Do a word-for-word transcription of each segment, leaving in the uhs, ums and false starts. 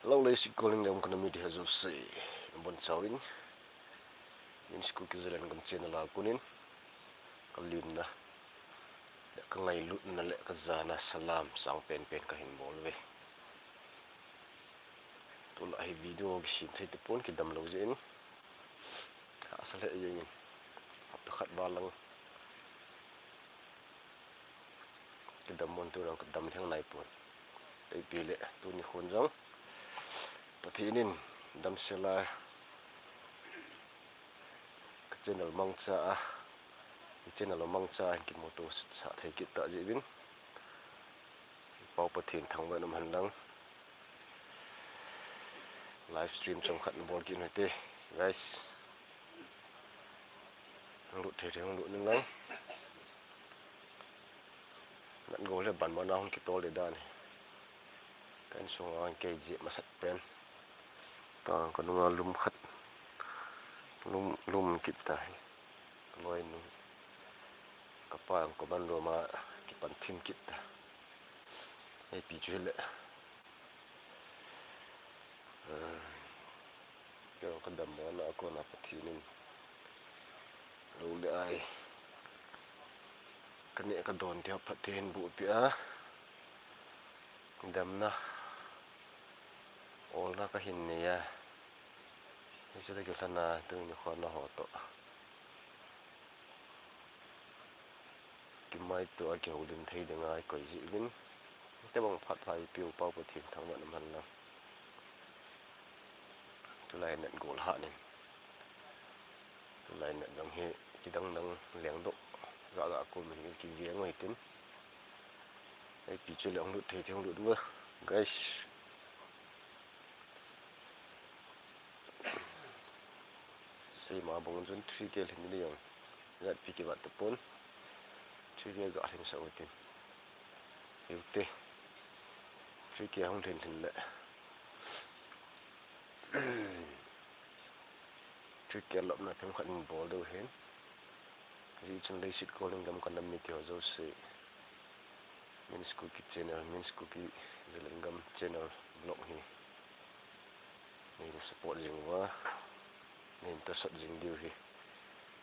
Hello, leiset kol ning le um kanam mite ho jouse, nabonchauvin Min's Kuki Zalengam channel a konin kalemna le kangailutna le kajana salam sangpen pen kahin bol uve. Tulai hi video kisem thei tapon, kidam lou jeh in. Hahsa lheh jengin. Hapta khat val lang kidam mon, tulang kadam lheng naipon. Ipi le tuni khon jong Pathen in damsel a ka channel mangcha a, ka channel mangcha a kimuto sah thei kit tah jeh uvin, Pau Pathen thangvah in um hen lang. Live stream chomkhat nabol kit u hite, guys. Hung lut thei thei hung lut in lang. Natgol le banban a hung kitol le dan hi. Ka insung a hung kei jep masat pen. Ta ka nunga lum khat. Lum, lum kit ta hi. Ka loinu. Ka pa ang ko ban roma kipan thim kit ta. Ipi chu hile. Kei kadam mona a kona Pathen in lou le ai, kaneh kadon te ho Pathen in boh peh a, damna olna kahin nei a, hichu toh kilhon a tuni nikho nangho toh kimaito a kihoulim thei dinga ikoi jeh uvin, hitobang phat pha eipeu Pau Pathen thangvah in um hen lang. Tulai natgol hah in. Tulai nat jong hi kidang dang lengdoh. Gah gah kom hi kiveng u hitin. Ipi chu le hung lut thei thei hung lut uva, guys. Seima bang chun three K lhin ni jong. Jat pi kivat tapon. Three K gah lhin sah u hitin. Hiu te. Three K hung lhin lhin le. Three K lopna themkhat in bol diu ahin. Hijeh chun leiset kol ning le um kanam mite ho jouse, Min's Kuki channel, Min's Kuki Zalengam channel vlog hi neihin support jing uva, neihin tosot jing diu hi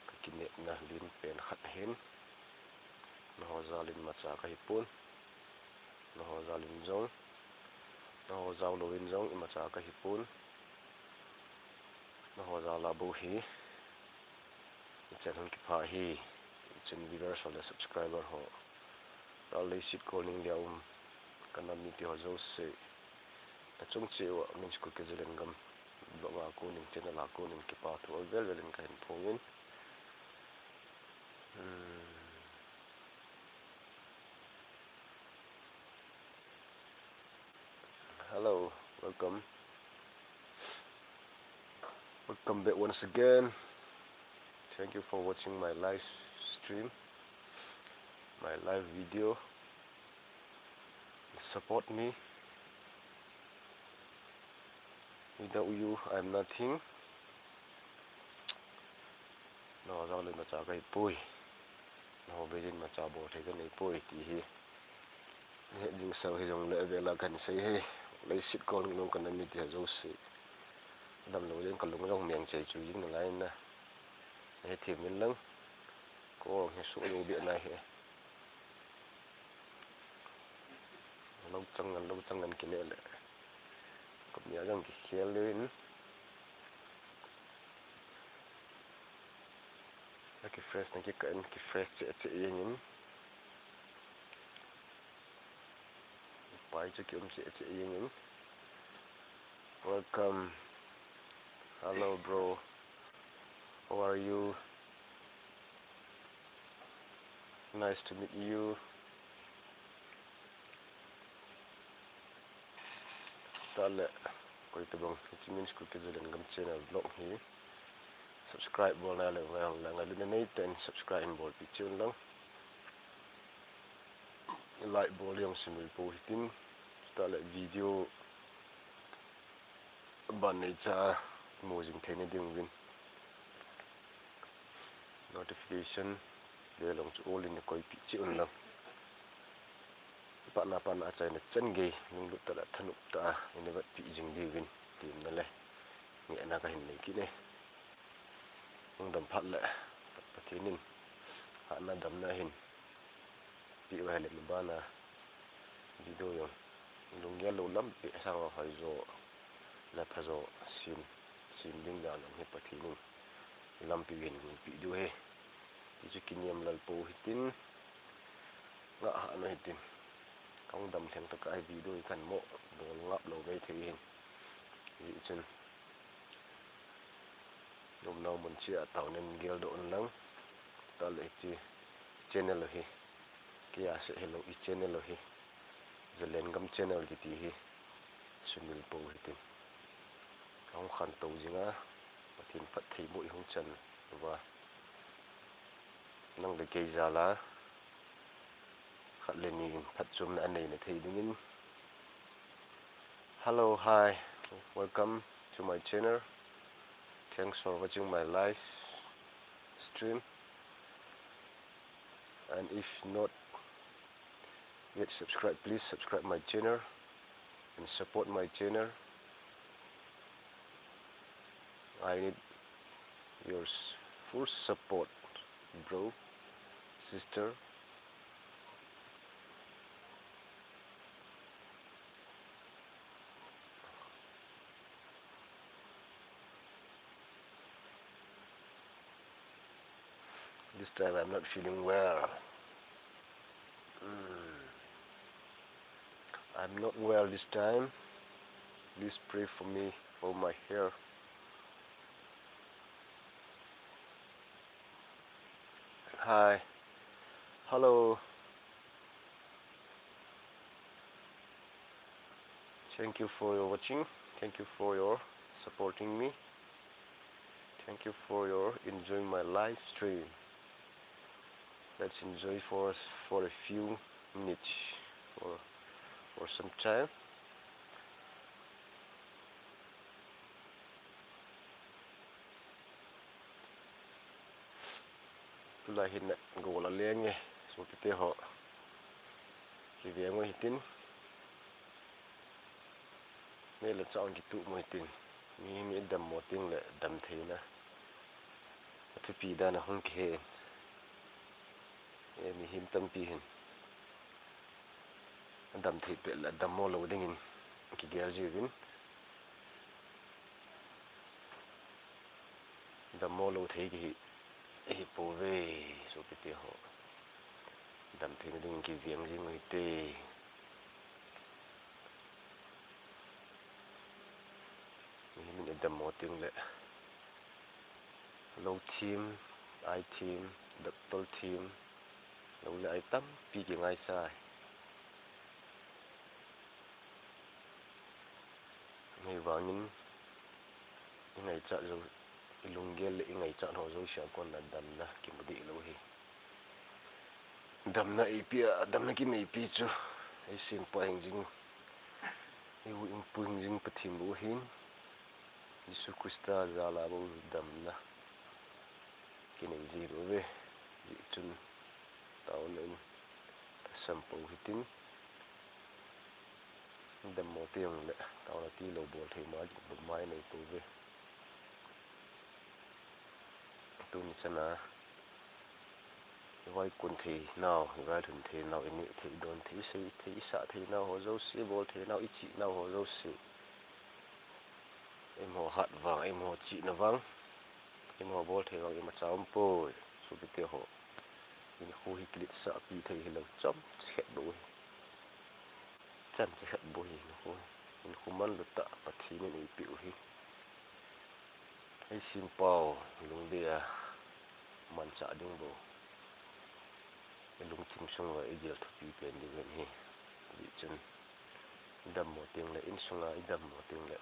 kakinepna lenpen khat ahin. Nangho jal in imacha kahipon. Nangho jal in jong, nangho jal louvin jong imacha kahipon. Nangho jal a bou hi ichan hung kipha ahi. Chun viewers ho le subscriber ho, ta leiset kol ning le um kanam mite ho jouse, nachung cheh uva Min's Kuki Zalengam vlog a konin, channel a konin kipa thu avel vel in kahin phongin. Hmm. Hello, welcome. Welcome back once again. Thank you for watching my live stream, my live video. Support me. Without you, I'm nothing. Nangho jal in imacha kahipoi. Nangho beiyin imacha bol thei kanei poi ti hi. Nahet jing sau hijongle avel a kahin sei e. Leiset kol ning le um kanam mite ho jouse, damlou jeh in kalung jong meng chei chu jing nalai na. Nahet them in lang. Kong hi suh jou beh nai hi. Lou chang ngan, lou chang ngan kineh le. Ka mi a jong kikhel lheh in. Ka kifresh na kikah in, kifresh cheh cheh jeng in. Pai chu kium cheh cheh jeng in. Welcome. Hello, bro. How are you? Nice to meet you. Tale, koi tabang, hiche Min's Kuki Zalengam channel vlog hi subscribe bol nalai uva, ngailutna neitah in subscribe in bolpeh cheh un lang. Like bol jong sumil pou hitin, tale video ban neicha a mu jing theina ding uvin notification bell jong chu all in koipeh cheh un lang. Phatna phatna achaina chan gei, lunglut tah le thanop tah a, ina vetpi jing diuvin, temna le ngehna kahin nei kit e. Hung dam phat le, Pathen in, hatna damna ahin peh uva ahile, mabana video jong lunggel lou lampi sang a hoi jo le pha jo sem, sem ding dan jong hi Pathen in lampi ahin gonpeh diu ahi. Hichu kiniam lal pou hitin, ngah hah u hitin. Kahung dam lheng tokah hi video hi kahin mo bol ngap lou maithei ahin. Hijeh chun, umnau mun cheh a taona in geldoh un lang. Tah le hiche channel u hi, kei a seh hilou, i channel u hi, Zalengam channel kiti hi, Sunil Pou hitin. Kahung khantou jing a, Pathen phattheiboh i hung chan uva, nang le kei jal a khat le ni in phatchomna anei na thei dingin. Hello, hi, welcome to my channel. Thanks for watching my live stream. And if not yet subscribe, please subscribe my channel and support my channel. I need your s- full support, bro, sister. This time I'm not feeling well. Mm. I'm not well this time. Please pray for me, for my health. Hi. Hello. Thank you for your watching. Thank you for your supporting me. Thank you for your enjoying my live stream. Let's enjoy for us for a few minutes or, or some time. Tulai hin na gol a leng e, sopite ho. Kiveng u hitin. Neh le chah kituh mo hitin. Mihem i dammo teng le damtheina athupi dan a hung kihe in. E, mihem tampi hin adamthei pet le adammo lou dingin kigel jiuvin. Dammo lou thei kihi, hipouve, sopite ho. Damtheina dingin kiveng jing u hite. Mihem in idammo teng le lou them, ai them, doctor them, lou le ai tampi kingaisah e. Hivangin i ngaichat jou, i lunggel le i ngaichat ho jouse a kon a damna kimu deh lou ahi. Damna eipeh a, damna kineipi chu eisempa hingjing, i u i pu hingjing Pathen bou ahin, Jesu Christa jal a bou damna kinei ji lou ve. Hijeh chun taona in lhasam pou hitin, dammo teng le taona tilou bol thei ma, bupma inei pouve. Tuni chan a i vaikon theinau, i vailhun theinau, i neh thei, i don thei, i sei thei, i sah theinau ho jouse, i bol theinau, i chihnau ho jouse, eiho hat vang, eiho chihna vang, eiho bol thei vang imacha umpoi. Sopite ho, hinkho hi kiletsahpi thei hilou, chomcha khat bou ahi. Chomcha khat bou ahi hinkho. Hinkho manlu tah Pathen in eipeh u ahi. Eisempa u lungdei a manchah ding bou, i lungthim sung uva i gel thupi pen ding ahi. Hijeh chun i dammo teng le, insunga i dammo teng le,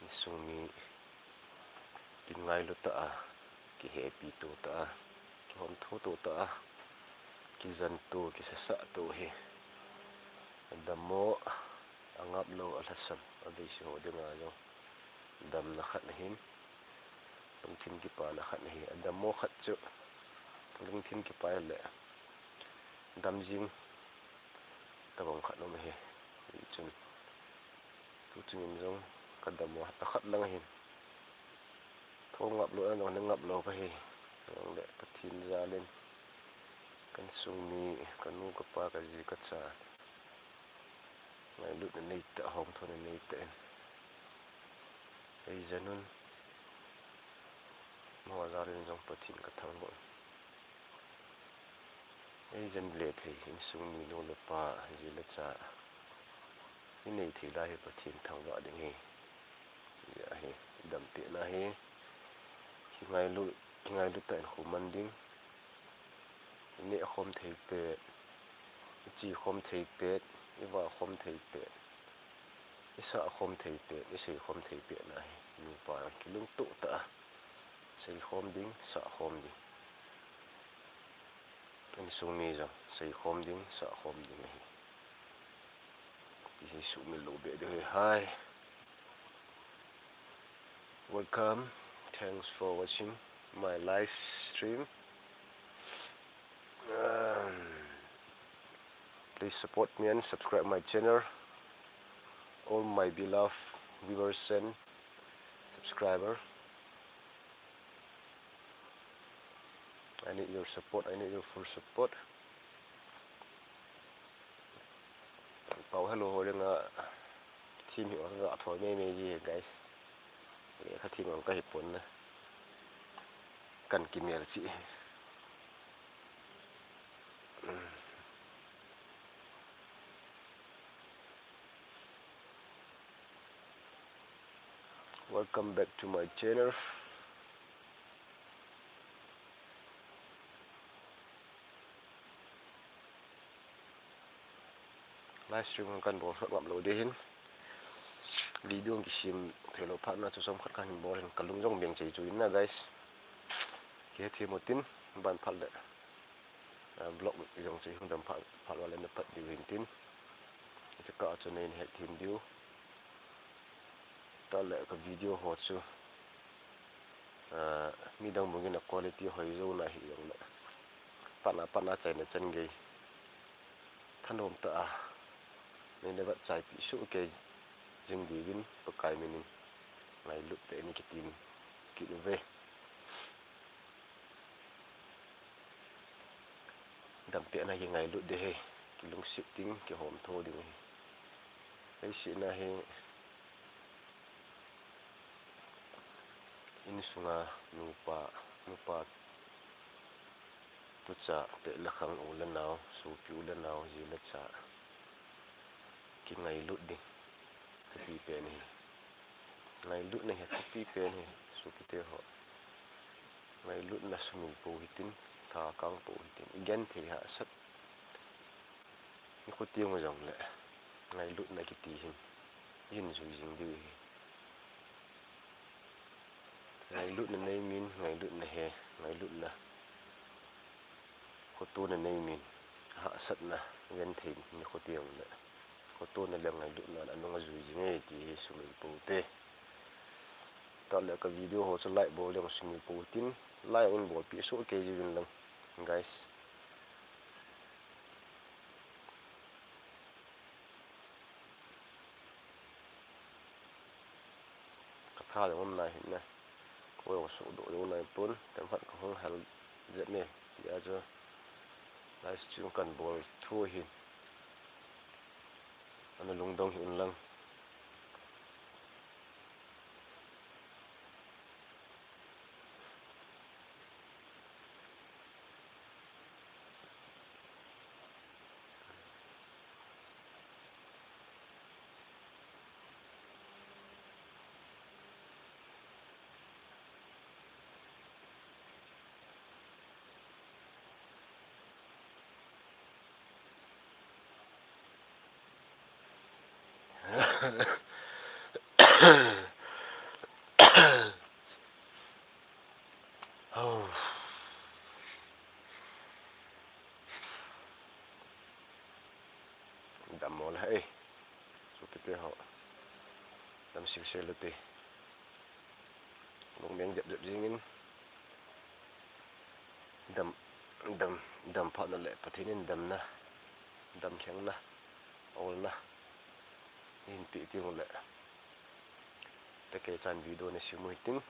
insung mi kingailu tah a, kihepi to tah a, kihomthu to tah a, kijen to, kisasah to hi adammo, angap lou, alhasam, aveise ho dinga jong damna khat ahin, lungthim kipana khat ahi. Adammo khat chu lungthim kipa le dam jing, Tabang khat um ahi. Hichun tuchung in jong kadam u, hapta khat lang ahin. Thong ngap lou, jong ne ngap lou kahi. Jong le Pathen jal in, ka insung mi, kanu, kapa, kaji, kacha, ngailutna neitah, hom thona neitah in eijen un. Amaho jal in jong Pathen kathangvah un. Eijen le thei, insung mi, nu le pa, ji le cha, inei thei lai hi Pathen thangvah ding ahi. Hijeh hin, dampi na hi, kingailu, kingailu tah in khoman ding. Ineh khom thei pet, iche khom thei pet, ivah khom thei pet, isah khom thei pet, isei khom thei pet na hi, nupa kilungtoh tah a sei khom ding, sah khom ding. Insung mi jong sei khom ding, sah khom ding ahi. Ti hi sumil lou beh ding ahi. Hi. Welcome. Thanks for watching my live stream. Um, please support me and subscribe my channel. All my beloved viewers and subscriber. I need your support. I need your full support. Pau hello ho dinga thim hi ka thoi mei mei ji, guys. Lekha thim ang kahi pon na. Kan kimel chi. Welcome back to my channel. Live stream kan bol sot ngap lou ding ahin. Video kisem thei lou phat na chu chomkhat kahin bol ahin, kalung jong beng chei chu in na, guys. Kihethem utin, ban phat le, ah, vlog jong chu hung dam phat, phat uva le na pat diu hin tin. Hiche kah a chu neihin hethem diu. Tah le ka video ho chu, ah, midang bangin a quality hoi jou na hijong le, phat na phat na chaina chan gei thanom tah a neina vet chaipi soh kei jing diuvin Pakai min in ngailut tah in kitem kit uve. Dampi na hi ngailut ding ahi, kilungset ding, kihom tho ding ahi. Leiset na hi insunga nupa, nupa tucha, peh le khang, u le nao, sopi u le nao, ji le cha kingailut ding thupi pen ahi. Ngailutna hi thupi pen ahi, sopite ho. Ngailutna sumil pou hitin, lhakang pou hitin, igenthei hahsat nikho teng u jong le ngailutna kiti hin, ihin jui jing diu ahi. Ngailutna nei min, ngailutna he, ngailutna khotona nei min, hahsatna genthei nikho teng u le khotona le ngailutna anung a jui jing e ti hi sumil pou te. Tah le ka video ho chu like bol ding sumil pou tin, like in bolpi soh kei jiuvin lang, guys. Ka tha jong um nai hin na. Koi jong suhdoh jong nai pon, themkhat ka hung hal jep e. Hijeh chun live stream kan bol thu hin ana lungdong hih un lang. Dam mo le hai. Sopite ho. Dam sel sel u te. Lungmeng jep jep jingin. Dam, dam, dam phat na le Pathen in damna, dam lhengna olna hin pe ti le. Takei chan video na simu hitin.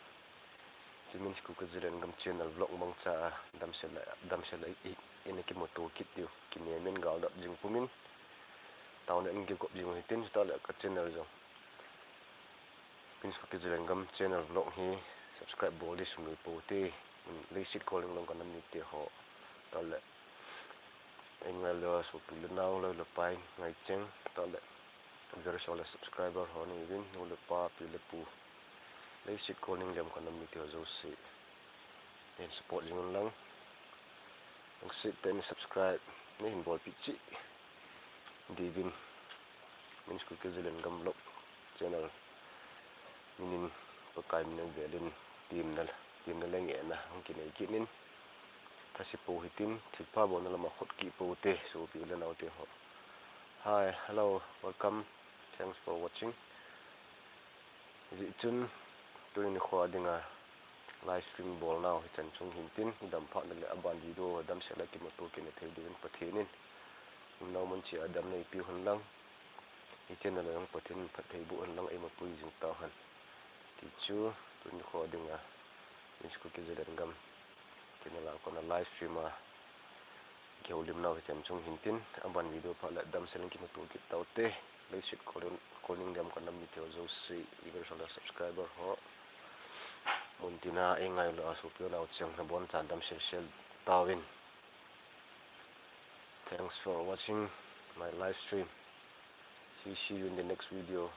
Chi Min School Kizilengam channel vlog mangcha damsel damsel ina kimuto kit diu. Kinemin gal dot jing pumin. Tauna in kikop jing hitin, chutah le ka channel jong Min School Kizilengam channel vlog hi subscribe bol di sumil pou te, leiset kol ning long ka nam mite ho. Chutah le, ei ngailua sopi le nao, loi le pai ngai cheng. Chutah le, viewers le subscriber ho nei uvin, nu le pa, pi le pu, leiset kol ning lem ka nam mite ho jouse. Nei support jing un lang. Lungset tah in subscribe nei hin bolpi cheh diuvin. Min School Kizilengam vlog channel minin Pakai min velin temna, temna le ngehna hung kinei kit in. Thase pou hitin, thilpha bolna lama khut kit pou te, sopi le nao te ho. Hi, hello, welcome. Thanks for watching. Hijeh chun, tuni nikho dinga live stream bolnau hichan chung hintin, idam phat le aban video damsel a kimuto kit na thei diuvin Pathen in umnau mun cheh a damna eipe hon lang, i channel a jong Pathen in phatthei boh hon lang, eimapui jing tauhen. Ti chu, tuni nikho dinga Min School Kizilengam channel a kona live stream a kihoulimnau hichan chung hintin, aban video phat le damsel in kimuto kit taute. Leiset kol ning lem ka nam mite ho jouse, viewers le subscriber ho, muntina ei ngailua sopi le nao cheng nabonchauvin damsel sel tauvin. Thanks for watching my live stream. See, see you in the next video.